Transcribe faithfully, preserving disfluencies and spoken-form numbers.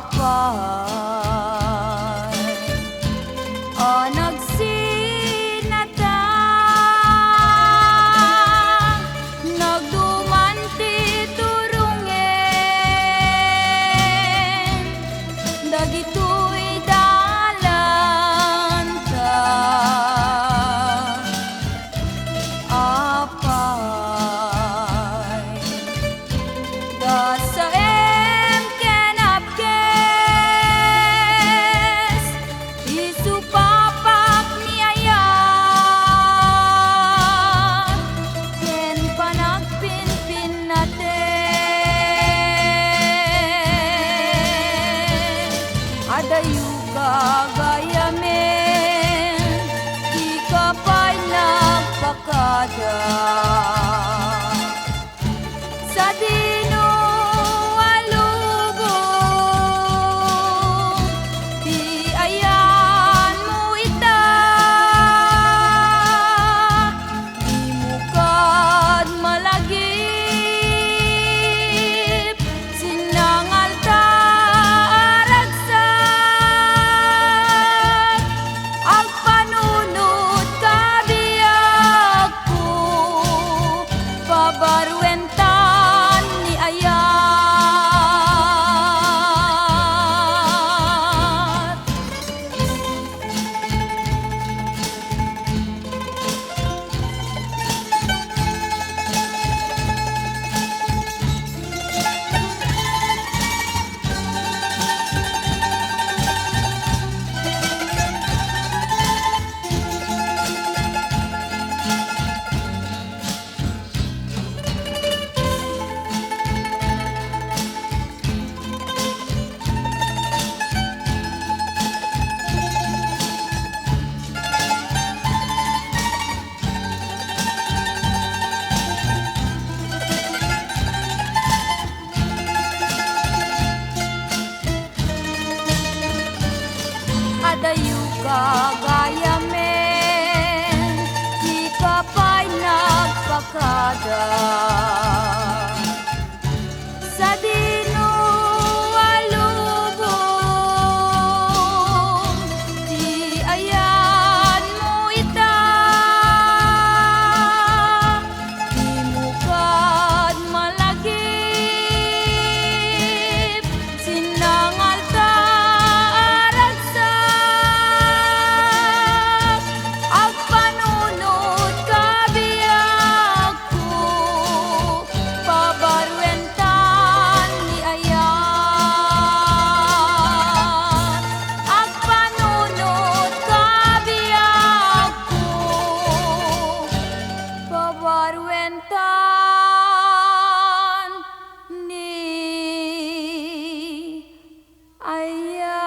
Apay a nagsinata, nagduman ti turongen dagitoy dalanta. Apay, gasaem ken apkes, isupapak ni ayat ken panagpinpinnateng. Adayo gagayamen, dika pay nagpakada. Sadino a lubong ti ayanmo ita, dimo kad malagip, sinnangalta a ragsak, agpanunotka biagko, pabaruentan ni ayat. Adayo gagayamen, dika pay nagpakada. Sadino a lubong ti ayanmo ita, dimo kad malagip, sinnangalta a ragsak, agpanunotka biagko, pabaruentan ni ayat, agpanunotka biagko, pabaruentan ni ayat.